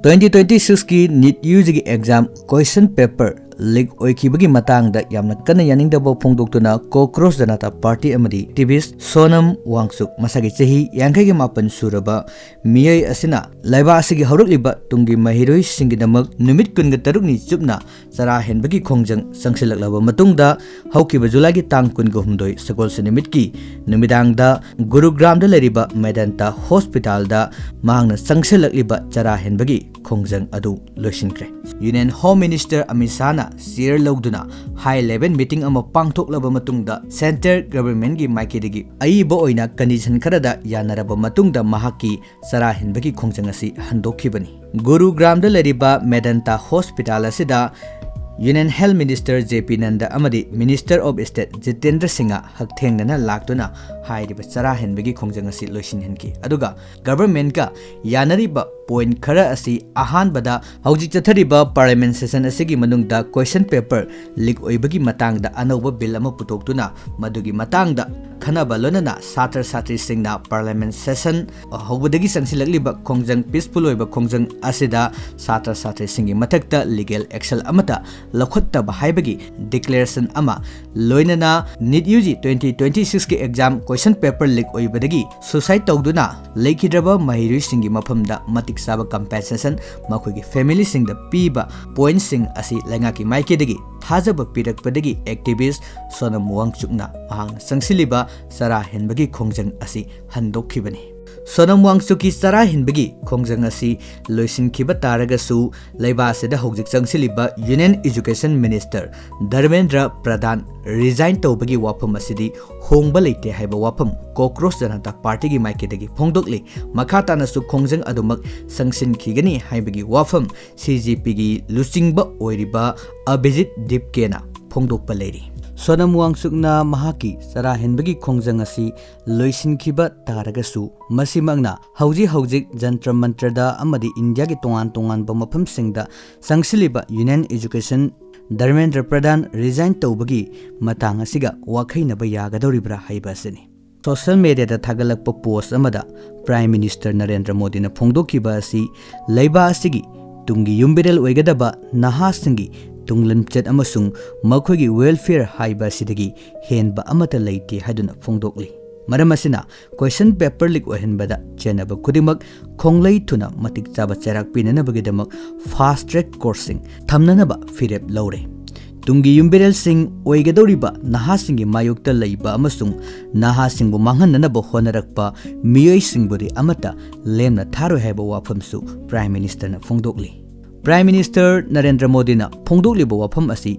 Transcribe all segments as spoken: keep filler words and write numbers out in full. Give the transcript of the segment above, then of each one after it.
Twenty twenty ꯁꯤꯛꯁꯀꯤ neat U ꯖꯤꯒꯤ exam question paper ꯂꯤꯛ ꯑꯣꯏꯈꯤꯕꯒꯤ ꯃꯇꯥꯡꯗ ꯌꯥꯝꯅ ꯀꯟꯅ ꯌꯥꯅꯤꯡꯗꯕ ꯐꯣꯡꯗꯣꯛꯇꯨꯅ ꯀꯣꯀ꯭ꯔꯣꯁ ꯖꯅꯇꯥ ꯄꯥꯔꯇꯤ ꯑꯃꯗꯤ ꯑꯦꯛꯇꯤꯚꯤꯁ ꯁꯣꯅꯝ ꯋꯥꯡꯆꯨꯛ, ꯃꯁꯥꯒꯤ ꯆꯍꯤ ꯌꯥꯡꯈꯩꯒ ꯃꯥꯄꯟ ꯁꯨꯔꯕ ꯃꯤꯑꯣꯏ ꯑꯁꯤꯅ ꯂꯩꯕꯥꯛ ꯑꯁꯤꯒꯤ ꯍꯧꯔꯛꯂꯤꯕ ꯇꯨꯡꯒꯤ ꯃꯍꯩꯔꯣꯏꯁꯤꯡꯒꯤꯗꯃꯛ ꯅꯨꯃꯤꯠ ꯀꯨꯟꯒ ꯇꯔꯨꯛꯅꯤ ꯆꯨꯞꯅ ꯆꯔꯥ ꯍꯦꯟꯕꯒꯤ ꯈꯣꯡꯖꯪ ꯆꯪꯁꯤꯜꯂꯛꯂꯕ ꯃꯇꯨꯡꯗ, ꯍꯧꯈꯤꯕ ꯖꯨꯂꯥꯏꯒꯤ ꯇꯥꯡ ꯀꯨꯟꯒ ꯍꯨꯝꯗꯣꯏ, ꯁꯒꯣꯜꯁꯦꯟ ꯅꯨꯃꯤꯠꯀꯤ ꯅꯨꯃꯤꯗꯥꯡꯗ ꯒꯨꯔꯨꯒ꯭ꯔꯥꯝꯗ ꯂꯩꯔꯤꯕ ꯃꯦꯗꯟꯇꯥ ꯍꯣꯁꯄꯤꯇꯥꯜꯗ ꯃꯍꯥꯛꯅ ꯆꯪꯁꯤꯜꯂꯛꯂꯤꯕ ꯆꯔꯥ ꯍꯦꯟꯕꯒꯤ ꯈꯣꯡꯖꯪ ꯑꯗꯨ ꯂꯣꯏꯁꯤꯟꯈ꯭ꯔꯦ꯫ ꯌꯨꯅꯤꯌꯟ ꯍꯣꯝ ꯃꯤꯅꯤꯁꯇꯔ ꯑꯃꯤꯠ ꯁꯥꯍꯅ ꯆꯤꯌꯔ ꯂꯧꯗꯨꯅ ꯍꯥꯏ ꯂꯦꯚꯦꯜ ꯃꯤꯇꯤꯡ ꯑꯃ ꯄꯥꯡꯊꯣꯛꯂꯕ ꯃꯇꯨꯡꯗ, ꯁꯦꯟꯇꯔ ꯒꯚꯔꯟꯃꯦꯟꯠꯀꯤ ꯃꯥꯏꯀꯩꯗꯒꯤ ꯑꯏꯕ ꯑꯣꯏꯅ ꯀꯟꯗꯤꯁꯟ ꯈꯔꯗ ꯌꯥꯅꯔꯕ ꯃꯇꯨꯡꯗ ꯃꯍꯥꯛꯀꯤ ꯆꯔꯥ ꯍꯦꯟꯕꯒꯤ ꯈꯣꯡꯖꯪ ꯑꯁꯤ ꯍꯟꯗꯣꯛꯈꯤꯕꯅꯤ꯫ ꯒꯨꯔꯨꯒ꯭ꯔꯥꯝꯗ ꯂꯩꯔꯤꯕ ꯃꯦꯗꯟꯇꯥ ꯍꯣꯁꯄꯤꯇꯥꯜ ꯑꯁꯤꯗ ꯌꯨꯅꯤꯌꯟ ꯍꯦꯜꯊ ꯃꯤꯅꯤꯁꯇꯔ ꯖꯦ ꯄꯤ ꯅꯟꯗ ꯑꯃꯗꯤ minister of state Jitendra Singh ꯍꯛꯊꯦꯡꯅꯅ ꯂꯥꯛꯇꯨꯅ ꯍꯥꯏꯔꯤꯕ ꯆꯔꯥ ꯍꯦꯟꯕꯒꯤ ꯈꯣꯡꯖꯪ ꯑꯁꯤ ꯂꯣꯏꯁꯤꯟꯍꯟꯈꯤ꯫ ꯑꯗꯨꯒ ꯒꯚꯔꯟꯃꯦꯟꯠꯀ ꯌꯥꯅꯔꯤꯕ ꯄꯣꯏꯟꯠ ꯈꯔ ꯑꯁꯤ ꯑꯍꯥꯟꯕꯗ ꯍꯧꯖꯤꯛ ꯆꯠꯊꯔꯤꯕ ꯄꯥꯔꯂꯤꯌꯥꯃꯦꯟꯠ ꯁꯦꯁꯟ ꯑꯁꯤꯒꯤ ꯃꯅꯨꯡꯗ ꯀꯣꯏꯁꯟ ꯄꯦꯄꯔ ꯂꯤꯛ ꯑꯣꯏꯕꯒꯤ ꯃꯇꯥꯡꯗ ꯑꯅꯧꯕ ꯕꯤꯜ ꯑꯃ ꯄꯨꯊꯣꯛꯇꯨꯅ ꯃꯗꯨꯒꯤ ꯃꯇꯥꯡꯗ ꯈꯟꯅꯕ, ꯂꯣꯏꯅꯅ ꯁꯥꯇ꯭ꯔ ꯁꯥꯇ꯭ꯔꯤꯁꯤꯡꯅ ꯄꯥꯔꯂꯤꯌꯥꯃꯦꯟꯠ ꯁꯦꯁꯟ ꯍꯧꯕꯗꯒꯤ ꯆꯪꯁꯤꯜꯂꯛꯂꯤꯕ ꯈꯣꯡꯖꯪ, ꯄꯤꯁꯐꯨꯜ ꯑꯣꯏꯕ ꯈꯣꯡꯖꯪ ꯑꯁꯤꯗ ꯁꯥꯇ꯭ꯔ ꯁꯥꯇ꯭ꯔꯤꯁꯤꯡꯒꯤ ꯃꯊꯛꯇ ꯂꯤꯒꯦꯜ ꯑꯦꯛꯁꯟ ꯑꯃꯠꯇ ꯂꯧꯈꯠꯇꯕ ꯍꯥꯏꯕꯒꯤ ꯗꯤꯀ꯭ꯂꯦꯔꯦꯁꯟ ꯑꯃ, ꯂꯣꯏꯅꯅ NEET U G twenty twenty ꯁꯤꯛꯁꯀꯤ ꯑꯦꯛꯖꯥꯝ ꯀꯣꯏꯁꯟ ꯄꯦꯄꯔ ꯂꯤꯛ ꯑꯣꯏꯕꯗꯒꯤ ꯁꯨꯁꯥꯏꯗ ꯇꯧꯗꯨꯅ ꯂꯩꯈꯤꯗ꯭ꯔꯕ ꯃꯍꯩꯔꯣꯏꯁꯤꯡꯒꯤ ꯃꯐꯝꯗ ꯃꯇꯤꯛ ꯆꯥꯕ ꯀꯝꯄꯦꯟꯁꯦꯁꯟ ꯃꯈꯣꯏꯒꯤ ꯐꯦꯃꯤꯂꯤꯁꯤꯡꯗ ꯄꯤꯕ ꯄꯣꯏꯟꯠꯁꯤꯡ ꯑꯁꯤ ꯂꯩꯉꯥꯛꯀꯤ ꯃꯥꯏꯀꯩꯗꯒꯤ ꯊꯥꯖꯕ ꯄꯤꯔꯛꯄꯗꯒꯤ ꯑꯦꯛꯇꯤꯚꯤꯁ ꯁꯣꯅꯝ ꯋꯥꯡꯆꯨꯛꯅ ꯃꯍꯥꯛꯅ ꯆꯪꯁꯤꯜꯂꯤꯕ ꯆꯔꯥ ꯍꯦꯟꯕꯒꯤ ꯈꯣꯡꯖꯪ ꯑꯁꯤ ꯍꯟꯗꯣꯛꯈꯤꯕꯅꯤ꯫ ꯁꯣꯅꯝ ꯋꯥꯡꯆꯨꯛꯀꯤ ꯆꯔꯥ ꯍꯦꯟꯕꯒꯤ ꯈꯣꯡꯖꯪ ꯑꯁꯤ ꯂꯣꯏꯁꯤꯟꯈꯤꯕ ꯇꯥꯔꯒꯁꯨ, ꯂꯩꯕꯥꯛ ꯑꯁꯤꯗ ꯍꯧꯖꯤꯛ ꯆꯪꯁꯤꯜꯂꯤꯕ ꯌꯨꯅꯤꯌꯟ ꯑꯦꯖꯨꯀꯦꯁꯟ ꯃꯤꯅꯤꯁꯇꯔ ꯙꯔꯃꯦꯟꯗ꯭ꯔ ꯄ꯭ꯔꯙꯥꯟ ꯔꯤꯖꯥꯏꯟ ꯇꯧꯕꯒꯤ ꯋꯥꯐꯝ ꯑꯁꯤꯗꯤ ꯍꯣꯡꯕ ꯂꯩꯇꯦ ꯍꯥꯏꯕ ꯋꯥꯐꯝ ꯀꯣꯀ꯭ꯔꯣꯁ ꯖꯅꯇꯥ ꯄꯥꯔꯇꯤꯒꯤ ꯃꯥꯏꯀꯩꯗꯒꯤ ꯐꯣꯡꯗꯣꯛꯂꯤ꯫ ꯃꯈꯥ ꯇꯥꯅꯁꯨ ꯈꯣꯡꯖꯪ ꯑꯗꯨꯃꯛ ꯆꯪꯁꯤꯟꯈꯤꯒꯅꯤ ꯍꯥꯏꯕꯒꯤ ꯋꯥꯐꯝ ꯁꯤ ꯖꯦ ꯄꯤꯒꯤ ꯂꯨꯆꯤꯡꯕ ꯑꯣꯏꯔꯤꯕ ꯑꯚꯤꯖꯤꯠ ꯗꯤꯞꯀꯦꯅ ꯐꯣꯡꯗꯣꯛꯄ ꯂꯩꯔꯤ꯫ ꯁꯣꯅꯝ ꯋꯥꯡꯆꯨꯛꯅ ꯃꯍꯥꯛꯀꯤ ꯆꯔꯥ ꯍꯦꯟꯕꯒꯤ ꯈꯣꯡꯖꯪ ꯑꯁꯤ ꯂꯣꯏꯁꯤꯟꯈꯤꯕ ꯇꯥꯔꯒꯁꯨ, ꯃꯁꯤꯃꯛꯅ ꯍꯧꯖꯤꯛ ꯍꯧꯖꯤꯛ ꯖꯟꯇ꯭ꯔ ꯃꯟꯇ꯭ꯔꯗ ꯑꯃꯗꯤ ꯏꯟꯗꯤꯌꯥꯒꯤ ꯇꯣꯉꯥꯟ ꯇꯣꯉꯥꯟꯕ ꯃꯐꯝꯁꯤꯡꯗ ꯆꯪꯁꯤꯜꯂꯤꯕ ꯌꯨꯅꯤꯌꯟ ꯑꯦꯖꯨꯀꯦꯁꯟ ꯙꯔꯃꯦꯟꯗ꯭ꯔ ꯄ꯭ꯔꯙꯥꯟ ꯔꯤꯖꯥꯏꯟ ꯇꯧꯕꯒꯤ ꯃꯇꯥꯡ ꯑꯁꯤꯒ ꯋꯥꯈꯩꯅꯕ ꯌꯥꯒꯗꯧꯔꯤꯕ꯭ꯔꯥ ꯍꯥꯏꯕ ꯑꯁꯤꯅꯤ꯫ ꯁꯣꯁꯤꯌꯦꯜ ꯃꯦꯗꯤꯌꯥꯗ ꯊꯥꯒꯠꯂꯛꯄ ꯄꯣꯁ ꯑꯃꯗ Prime Minister ꯅꯔꯦꯟꯗ꯭ꯔ ꯃꯣꯗꯤꯅ ꯐꯣꯡꯗꯣꯛꯈꯤꯕ ꯑꯁꯤ ꯂꯩꯕꯥꯛ ꯑꯁꯤꯒꯤ ꯇꯨꯡꯒꯤ ꯌꯨꯝꯕꯤꯔꯦꯜ ꯑꯣꯏꯒꯗꯕ ꯅꯍꯥꯁꯤꯡꯒꯤ ꯇꯨꯡꯂꯝꯆꯠ ꯑꯃꯁꯨꯡ ꯃꯈꯣꯏꯒꯤ welfare ꯍꯥꯏꯕ ꯑꯁꯤꯗꯒꯤ ꯍꯦꯟꯕ ꯑꯃꯠꯇ ꯂꯩꯇꯦ ꯍꯥꯏꯗꯨꯅ ꯐꯣꯡꯗꯣꯛꯂꯤ꯫ ꯃꯔꯝ ꯑꯁꯤꯅ question paper leak ꯑꯣꯏꯍꯟꯕꯗ ꯆꯦꯟꯅꯕ ꯈꯨꯗꯤꯡꯃꯛ ꯈꯣꯡꯂꯩ ꯊꯨꯅ ꯃꯇꯤꯛ ꯆꯥꯕ ꯆꯩꯔꯥꯛ ꯄꯤꯅꯅꯕꯒꯤꯗꯃꯛ fast track courtꯁꯤꯡ ꯊꯝꯅꯅꯕ ꯐꯤꯔꯦꯞ ꯂꯧꯔꯦ꯫ ꯇꯨꯡꯒꯤ ꯌꯨꯝꯕꯤꯔꯦꯜꯁꯤꯡ ꯑꯣꯏꯒꯗꯧꯔꯤꯕ ꯅꯍꯥꯁꯤꯡꯒꯤ ꯃꯥꯌꯣꯛꯇ ꯂꯩꯕ ꯑꯃꯁꯨꯡ ꯅꯍꯥꯁꯤꯡꯕꯨ ꯃꯥꯡꯍꯟꯅꯅꯕ ꯍꯣꯠꯅꯔꯛꯄ ꯃꯤꯑꯣꯏꯁꯤꯡꯕꯨꯗꯤ ꯑꯃꯠꯇ ꯂꯦꯝꯅ ꯊꯥꯔꯣꯏ ꯍꯥꯏꯕ ꯋꯥꯐꯝꯁꯨ Prime Ministerꯅ ꯐꯣꯡꯗꯣꯛꯂꯤ꯫ Prime Minister ꯅꯔꯦꯟꯗ꯭ꯔ ꯃꯣꯗꯤꯅ ꯐꯣꯡꯗꯣꯛꯂꯤꯕ ꯋꯥꯐꯝ ꯑꯁꯤ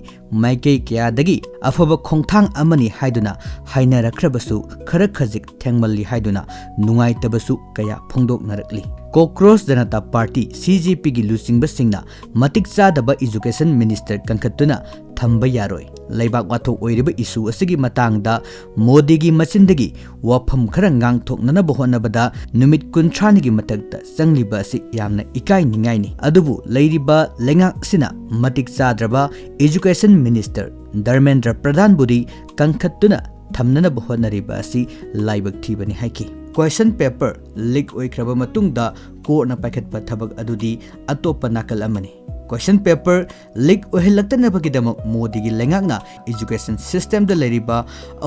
ꯃꯥꯏꯀꯩ ꯀꯌꯥꯗꯒꯤ ꯑꯐꯕ ꯈꯣꯡꯊꯥꯡ ꯑꯃꯅꯤ ꯍꯥꯏꯗꯨꯅ ꯍꯥꯏꯅꯔꯛꯈ꯭ꯔꯕꯁꯨ, ꯈꯔ ꯈꯖꯤꯛ ꯊꯦꯡꯃꯜꯂꯤ ꯍꯥꯏꯗꯨꯅ ꯅꯨꯡꯉꯥꯏꯇꯕꯁꯨ ꯀꯌꯥ ꯐꯣꯡꯗꯣꯛꯅꯔꯛꯂꯤ꯫ Cockroach Janata Party, CJPꯒꯤ ꯂꯨꯆꯤꯡꯕꯁꯤꯡꯅ ꯃꯇꯤꯛ ꯆꯥꯗꯕ Education Minister ꯀꯟꯈꯠꯇꯨꯅ ꯊꯝꯕ ꯌꯥꯔꯣꯏ꯫ ꯂꯩꯕꯥꯛ ꯋꯥꯊꯣꯛ ꯑꯣꯏꯔꯤꯕ issue ꯑꯁꯤꯒꯤ ꯃꯇꯥꯡꯗ ꯃꯣꯗꯤꯒꯤ ꯃꯆꯤꯟꯗꯒꯤ ꯋꯥꯐꯝ ꯈꯔ ꯉꯥꯡꯊꯣꯛꯅꯅꯕ ꯍꯣꯠꯅꯕꯗ ꯅꯨꯃꯤꯠ ꯀꯨꯟꯊ꯭ꯔꯥꯅꯤꯒꯤ ꯃꯊꯛꯇ ꯆꯪꯂꯤꯕ ꯑꯁꯤ ꯌꯥꯝꯅ ꯏꯀꯥꯏꯅꯤꯡꯉꯥꯏꯅꯤ꯫ ꯑꯗꯨꯕꯨ ꯂꯩꯔꯤꯕ ꯂꯩꯉꯥꯛ ꯑꯁꯤꯅ ꯃꯇꯤꯛ ꯆꯥꯗ꯭ꯔꯕ Education Minister ꯙꯔꯃꯦꯟꯗ꯭ꯔ ꯄ꯭ꯔꯙꯥꯟꯕꯨꯗꯤ ꯀꯟꯈꯠꯇꯨꯅ ꯊꯝꯅꯅꯕ ꯍꯣꯠꯅꯔꯤꯕ ꯑꯁꯤ ꯂꯥꯏꯕꯛ ꯊꯤꯕꯅꯤ ꯍꯥꯏꯈꯤ꯫ Question paper leak ꯑꯣꯏꯈ꯭ꯔꯕ ꯃꯇꯨꯡꯗ courtꯅ ꯄꯥꯏꯈꯠꯄ ꯊꯕꯛ ꯑꯗꯨꯗꯤ ꯑꯇꯣꯞꯄ ꯅꯥꯀꯜ ꯑꯃꯅꯤ꯫ Question paper leak ꯑꯣꯏꯍꯜꯂꯛꯇꯅꯕꯒꯤꯗꯃꯛ ꯃꯣꯗꯤꯒꯤ ꯂꯩꯉꯥꯛꯅ education systemꯗ ꯂꯩꯔꯤꯕ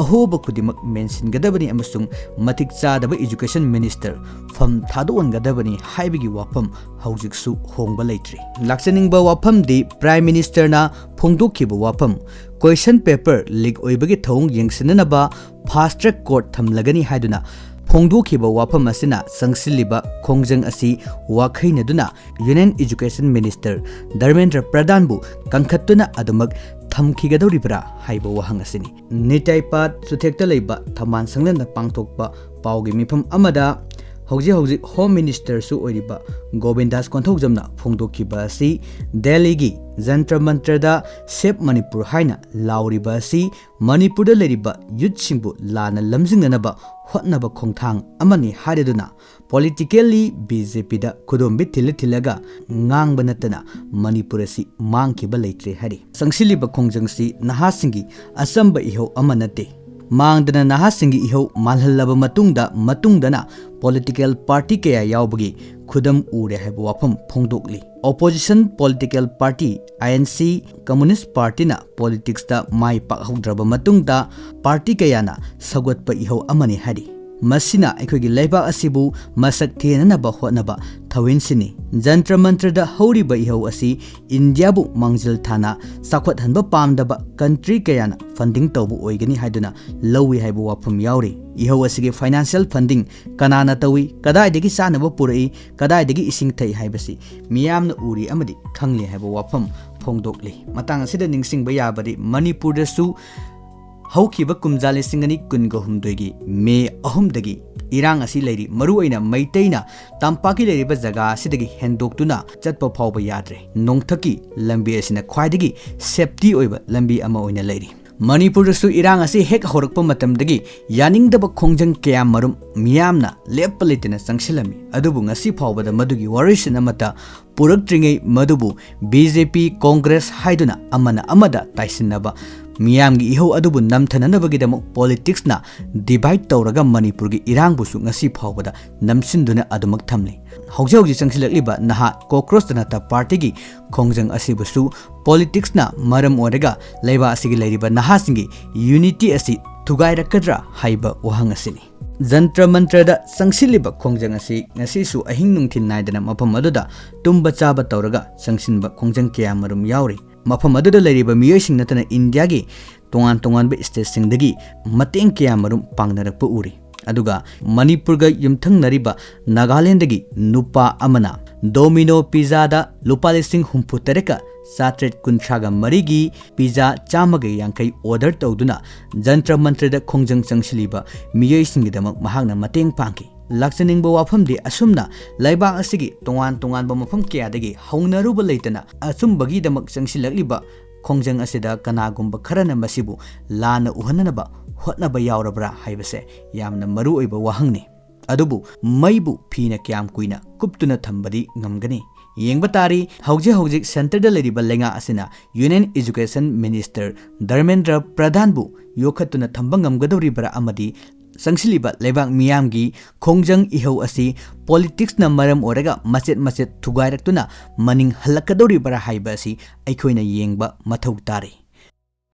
ꯑꯍꯣꯕ ꯈꯨꯗꯤꯡꯃꯛ ꯃꯦꯟꯁꯤꯟꯒꯗꯕꯅꯤ ꯑꯃꯁꯨꯡ ꯃꯇꯤꯛ ꯆꯥꯗꯕ Education Minister ꯐꯝ ꯊꯥꯗꯣꯛꯍꯟꯒꯗꯕꯅꯤ ꯍꯥꯏꯕꯒꯤ ꯋꯥꯐꯝ ꯍꯧꯖꯤꯛꯁꯨ ꯍꯣꯡꯕ ꯂꯩꯇ꯭ꯔꯤ꯫ ꯂꯥꯛꯆꯅꯤꯡꯕ ꯋꯥꯐꯝꯗꯤ Prime Ministerꯅ ꯐꯣꯡꯗꯣꯛꯈꯤꯕ ꯋꯥꯐꯝ question paper leak ꯑꯣꯏꯕꯒꯤ ꯊꯧꯑꯣꯡ ꯌꯦꯡꯁꯤꯟꯅꯅꯕ fast track court ꯊꯝꯂꯒꯅꯤ ꯍꯥꯏꯗꯨꯅ ꯐꯣꯡꯗꯣꯛꯈꯤꯕ ꯋꯥꯐꯝ ꯑꯁꯤꯅ ꯆꯪꯁꯤꯜꯂꯤꯕ ꯈꯣꯡꯖꯪ ꯑꯁꯤ ꯋꯥꯈꯩꯅꯗꯨꯅ Union Education Minister ꯙꯔꯃꯦꯟꯗ꯭ꯔ ꯄ꯭ꯔꯙꯥꯟꯕꯨ ꯀꯟꯈꯠꯇꯨꯅ ꯑꯗꯨꯃꯛ ꯊꯝꯈꯤꯒꯗꯧꯔꯤꯕ꯭ꯔꯥ ꯍꯥꯏꯕ ꯋꯥꯍꯪ ꯑꯁꯤꯅꯤ꯫ ꯅꯤꯇꯥꯏ ꯄꯥꯠ ꯆꯨꯊꯦꯛꯇ ꯂꯩꯕ ꯊꯝꯕꯥꯜ ꯁꯪꯂꯦꯟꯗ ꯄꯥꯡꯊꯣꯛꯄ ꯄꯥꯎꯒꯤ ꯃꯤꯐꯝ ꯑꯃꯗ ꯍꯧꯖꯤꯛ ꯍꯧꯖꯤꯛ Home Ministerꯁꯨ ꯑꯣꯏꯔꯤꯕ ꯒꯣꯕꯤꯟꯗꯥꯁ ꯀꯣꯟꯊꯧꯖꯝꯅ ꯐꯣꯡꯗꯣꯛꯈꯤꯕ ꯑꯁꯤ ꯗꯦꯜꯂꯤꯒꯤ ꯖꯟꯇ꯭ꯔ ꯃꯟꯇ꯭ꯔꯗ Save Manipur ꯍꯥꯏꯅ ꯂꯥꯎꯔꯤꯕ ꯑꯁꯤ ꯃꯅꯤꯄꯨꯔꯗ ꯂꯩꯔꯤꯕ youthꯁꯤꯡꯕꯨ ꯂꯥꯟꯅ ꯂꯝꯖꯤꯡꯅꯅꯕ ꯍꯣꯠꯅꯕ ꯈꯣꯡꯊꯥꯡ ꯑꯃꯅꯤ ꯍꯥꯏꯔꯗꯨꯅ politically BJPꯗ ꯈꯨꯗꯣꯝꯕꯤ ꯊꯤꯜꯂ ꯊꯤꯜꯂꯒ ꯉꯥꯡꯕ ꯅꯠꯇꯅ ꯃꯅꯤꯄꯨꯔ ꯑꯁꯤ ꯃꯥꯡꯈꯤꯕ ꯂꯩꯇ꯭ꯔꯦ ꯍꯥꯏꯔꯤ꯫ ꯆꯪꯁꯤꯜꯂꯤꯕ ꯈꯣꯡꯖꯪꯁꯤ ꯅꯍꯥꯁꯤꯡꯒꯤ ꯑꯆꯝꯕ ꯏꯍꯧ ꯑꯃ ꯅꯠꯇꯦ꯫ ꯃꯥꯡꯗꯅ ꯅꯍꯥꯁꯤꯡꯒꯤ ꯏꯍꯧ ꯃꯥꯜꯍꯜꯂꯕ ꯃꯇꯨꯡꯗ, ꯃꯇꯨꯡꯗꯅ political party ꯀꯌꯥ ꯌꯥꯎꯕꯒꯤ ꯈꯨꯗꯝ ꯎꯔꯦ ꯍꯥꯏꯕ ꯋꯥꯐꯝ ꯐꯣꯡꯗꯣꯛꯂꯤ꯫ Opposition political party, I N C, Communist Partyꯅ politicsꯇ ꯃꯥꯏ ꯄꯥꯛꯍꯧꯗ꯭ꯔꯕ ꯃꯇꯨꯡꯗ party ꯀꯌꯥꯅ ꯁꯧꯒꯠꯄ ꯏꯍꯧ ꯑꯃꯅꯤ ꯍꯥꯏꯔꯤ꯫ ꯃꯁꯤꯅ ꯑꯩꯈꯣꯏꯒꯤ ꯂꯩꯕꯥꯛ ꯑꯁꯤꯕꯨ ꯃꯁꯛ ꯊꯦꯟꯅꯅꯕ ꯍꯣꯠꯅꯕ ꯊꯧꯑꯣꯏꯟꯁꯤꯅꯤ꯫ ꯖꯟꯇ꯭ꯔ ꯃꯟꯇ꯭ꯔꯗ ꯍꯧꯔꯤꯕ ꯏꯍꯧ ꯑꯁꯤ ꯏꯟꯗꯤꯌꯥꯕꯨ ꯃꯥꯡꯖꯤꯜ ꯊꯥꯅ ꯆꯥꯎꯈꯠꯍꯟꯕ ꯄꯥꯝꯗꯕ country ꯀꯌꯥꯅ funding ꯇꯧꯕ ꯑꯣꯏꯒꯅꯤ ꯍꯥꯏꯗꯨꯅ ꯂꯧꯏ ꯍꯥꯏꯕ ꯋꯥꯐꯝ ꯌꯥꯎꯔꯤ꯫ ꯏꯍꯧ ꯑꯁꯤꯒꯤ financial funding ꯀꯅꯥꯅ ꯇꯧꯏ, ꯀꯗꯥꯏꯗꯒꯤ ꯆꯥꯅꯕ ꯄꯨꯔꯛꯏ, ꯀꯗꯥꯏꯗꯒꯤ ꯏꯁꯤꯡ ꯊꯛꯏ ꯍꯥꯏꯕꯁꯤ ꯃꯤꯌꯥꯝꯅ ꯎꯔꯤ ꯑꯃꯗꯤ ꯈꯪꯂꯤ ꯍꯥꯏꯕ ꯋꯥꯐꯝ ꯐꯣꯡꯗꯣꯛꯂꯤ꯫ ꯃꯇꯥꯡ ꯑꯁꯤꯗ ꯅꯤꯡꯁꯤꯡꯕ ꯌꯥꯕꯗꯤ ꯃꯅꯤꯄꯨꯔꯗꯁꯨ ꯍꯧꯈꯤꯕ ꯀꯨꯝꯖꯥ ꯂꯤꯁꯤꯡ ꯑꯅꯤ ꯀꯨꯟꯒ ꯍꯨꯝꯗꯣꯏꯒꯤ ꯃꯦ ꯑꯍꯨꯝꯗꯒꯤ ꯏꯔꯥꯡ ꯑꯁꯤ ꯂꯩꯔꯤ꯫ ꯃꯔꯨꯑꯣꯏꯅ ꯃꯩꯇꯩꯅ ꯇꯝꯄꯥꯛꯀꯤ ꯂꯩꯔꯤꯕ ꯖꯒꯥ ꯑꯁꯤꯗꯒꯤ ꯍꯦꯟꯗꯣꯛꯇꯨꯅ ꯆꯠꯄ ꯐꯥꯎꯕ ꯌꯥꯗ꯭ꯔꯦ꯫ ꯅꯣꯡꯊꯛꯀꯤ ꯂꯝꯕꯤ ꯑꯁꯤꯅ ꯈ꯭ꯋꯥꯏꯗꯒꯤ safety ꯑꯣꯏꯕ ꯂꯝꯕꯤ ꯑꯃ ꯑꯣꯏꯅ ꯂꯩꯔꯤ꯫ ꯃꯅꯤꯄꯨꯔꯗꯁꯨ ꯏꯔꯥꯡ ꯑꯁꯤ ꯍꯦꯛ ꯍꯧꯔꯛꯄ ꯃꯇꯝꯗꯒꯤ ꯌꯥꯅꯤꯡꯗꯕ ꯈꯣꯡꯖꯪ ꯀꯌꯥ ꯃꯔꯨꯝ ꯃꯤꯌꯥꯝꯅ ꯂꯦꯞꯄ ꯂꯩꯇꯅ ꯆꯪꯁꯤꯜꯂꯝꯃꯤ꯫ ꯑꯗꯨꯕꯨ ꯉꯁꯤ ꯐꯥꯎꯕꯗ ꯃꯗꯨꯒꯤ ꯋꯥꯔꯣꯏꯁꯤꯟ ꯑꯃꯠꯇ ꯄꯨꯔꯛꯇ꯭ꯔꯤꯉꯩ ꯃꯗꯨꯕꯨ B J P, Congress ꯍꯥꯏꯗꯨꯅ ꯑꯃꯅ ꯑꯃꯗ ꯇꯥꯏꯁꯤꯟꯅꯕ, ꯃꯤꯌꯥꯝꯒꯤ ꯏꯍꯧ ꯑꯗꯨꯕꯨ ꯅꯝꯊꯅꯅꯕꯒꯤꯗꯃꯛ politicsꯅ divide ꯇꯧꯔꯒ ꯃꯅꯤꯄꯨꯔꯒꯤ ꯏꯔꯥꯡꯕꯨꯁꯨ ꯉꯁꯤ ꯐꯥꯎꯕꯗ ꯅꯝꯁꯤꯟꯗꯨꯅ ꯑꯗꯨꯃꯛ ꯊꯝꯂꯤ꯫ ꯍꯧꯖꯤꯛ ꯍꯧꯖꯤꯛ ꯆꯪꯁꯤꯜꯂꯛꯂꯤꯕ ꯅꯍꯥ Cockroach Janata Partyꯒꯤ ꯈꯣꯡꯖꯪ ꯑꯁꯤꯕꯨꯁꯨ politicsꯅ ꯃꯔꯝ ꯑꯣꯏꯔꯒ ꯂꯩꯕꯥꯛ ꯑꯁꯤꯒꯤ ꯂꯩꯔꯤꯕ ꯅꯍꯥꯁꯤꯡꯒꯤ unity ꯑꯁꯤ ꯊꯨꯒꯥꯏꯔꯛꯀꯗ꯭ꯔꯥ ꯍꯥꯏꯕ ꯋꯥꯍꯪ ꯑꯁꯤꯅꯤ꯫ ꯖꯟꯇ꯭ꯔ ꯃꯟꯇ꯭ꯔꯗ ꯆꯪꯁꯤꯜꯂꯤꯕ ꯈꯣꯡꯖꯪ ꯑꯁꯤ ꯉꯁꯤꯁꯨ ꯑꯍꯤꯡ ꯅꯨꯡꯊꯤꯜ ꯅꯥꯏꯗꯅ ꯃꯐꯝ ꯑꯗꯨꯗ ꯇꯨꯝꯕ ꯆꯥꯕ ꯇꯧꯔꯒ ꯆꯪꯁꯤꯟꯕ ꯈꯣꯡꯖꯪ ꯀꯌꯥ ꯃꯔꯨꯝ ꯌꯥꯎꯔꯤ꯫ ꯃꯐꯝ ꯑꯗꯨꯗ ꯂꯩꯔꯤꯕ ꯃꯤꯑꯣꯏꯁꯤꯡ ꯅꯠꯇꯅ ꯏꯟꯗꯤꯌꯥꯒꯤ ꯇꯣꯉꯥꯟ ꯇꯣꯉꯥꯟꯕ stateꯁꯤꯡꯗꯒꯤ ꯃꯇꯦꯡ ꯀꯌꯥ ꯃꯔꯨꯝ ꯄꯥꯡꯅꯔꯛꯄ ꯎꯔꯤ꯫ ꯑꯗꯨꯒ ꯃꯅꯤꯄꯨꯔꯒ ꯌꯨꯝꯊꯪꯅꯔꯤꯕ ꯅꯥꯒꯥꯂꯦꯟꯗꯒꯤ ꯅꯨꯄꯥ ꯑꯃꯅ Domino Pizzaꯗ ꯂꯨꯄꯥ ꯂꯤꯁꯤꯡ ꯍꯨꯝꯐꯨ ꯇꯔꯦꯠꯀ ꯆꯥꯇ꯭ꯔꯦꯠ ꯀꯨꯟꯊ꯭ꯔꯥꯒ ꯃꯔꯤꯒꯤ pizza ꯆꯥꯝꯃꯒ ꯌꯥꯡꯈꯩ order ꯇꯧꯗꯨꯅ ꯖꯟꯇ꯭ꯔ ꯃꯟꯇ꯭ꯔꯗ ꯈꯣꯡꯖꯪ ꯆꯪꯁꯤꯜꯂꯤꯕ ꯃꯤꯑꯣꯏꯁꯤꯡꯒꯤꯗꯃꯛ ꯃꯍꯥꯛꯅ ꯃꯇꯦꯡ ꯄꯥꯡꯈꯤ꯫ ꯂꯥꯛꯆꯅꯤꯡꯕ ꯋꯥꯐꯝꯗꯤ ꯑꯁꯨꯝꯅ ꯂꯩꯕꯥꯛ ꯑꯁꯤꯒꯤ ꯇꯣꯉꯥꯟ ꯇꯣꯉꯥꯟꯕ ꯃꯐꯝ ꯀꯌꯥꯗꯒꯤ ꯍꯧꯅꯔꯨꯕ ꯂꯩꯇꯅ ꯑꯆꯨꯝꯕꯒꯤꯗꯃꯛ ꯆꯪꯁꯤꯜꯂꯛꯂꯤꯕ ꯈꯣꯡꯖꯪ ꯑꯁꯤꯗ ꯀꯅꯥꯒꯨꯝꯕ ꯈꯔꯅ ꯃꯁꯤꯕꯨ ꯂꯥꯟꯅ ꯎꯍꯟꯅꯅꯕ ꯍꯣꯠꯅꯕ ꯌꯥꯎꯔꯕ꯭ꯔꯥ ꯍꯥꯏꯕꯁꯦ ꯌꯥꯝꯅ ꯃꯔꯨ ꯑꯣꯏꯕ ꯋꯥꯍꯪꯅꯤ꯫ ꯑꯗꯨꯕꯨ ꯃꯩꯕꯨ ꯐꯤꯅ ꯀꯌꯥꯝ ꯀꯨꯏꯅ ꯀꯨꯞꯇꯨꯅ ꯊꯝꯕꯗꯤ ꯉꯝꯒꯅꯤ? ꯌꯦꯡꯕ ꯇꯥꯔꯤ꯫ ꯍꯧꯖꯤꯛ ꯍꯧꯖꯤꯛ centreꯗ ꯂꯩꯔꯤꯕ ꯂꯩꯉꯥꯛ ꯑꯁꯤꯅ Union Education Minister ꯙꯔꯃꯦꯟꯗ꯭ꯔ ꯄ꯭ꯔꯙꯥꯟꯕꯨ ꯌꯣꯛꯈꯠꯇꯨꯅ ꯊꯝꯕ ꯉꯝꯒꯗꯧꯔꯤꯕ꯭ꯔꯥ ꯑꯃꯗꯤ ꯆꯪꯁꯤꯜꯂꯤꯕ ꯂꯩꯕꯥꯛ ꯃꯤꯌꯥꯝꯒꯤ ꯈꯣꯡꯖꯪ ꯏꯍꯧ ꯑꯁꯤ ꯄꯣꯂꯤꯇꯤꯛꯁꯅ ꯃꯔꯝ ꯑꯣꯏꯔꯒ ꯃꯆꯦꯠ ꯃꯆꯦꯠ ꯊꯨꯒꯥꯏꯔꯛꯇꯨꯅ ꯃꯅꯤꯡ ꯍꯜꯂꯛꯀꯗꯧꯔꯤꯕꯔꯥ ꯍꯥꯏꯕ ꯑꯁꯤ ꯑꯩꯈꯣꯏꯅ ꯌꯦꯡꯕ ꯃꯊꯧ ꯇꯥꯔꯤ꯫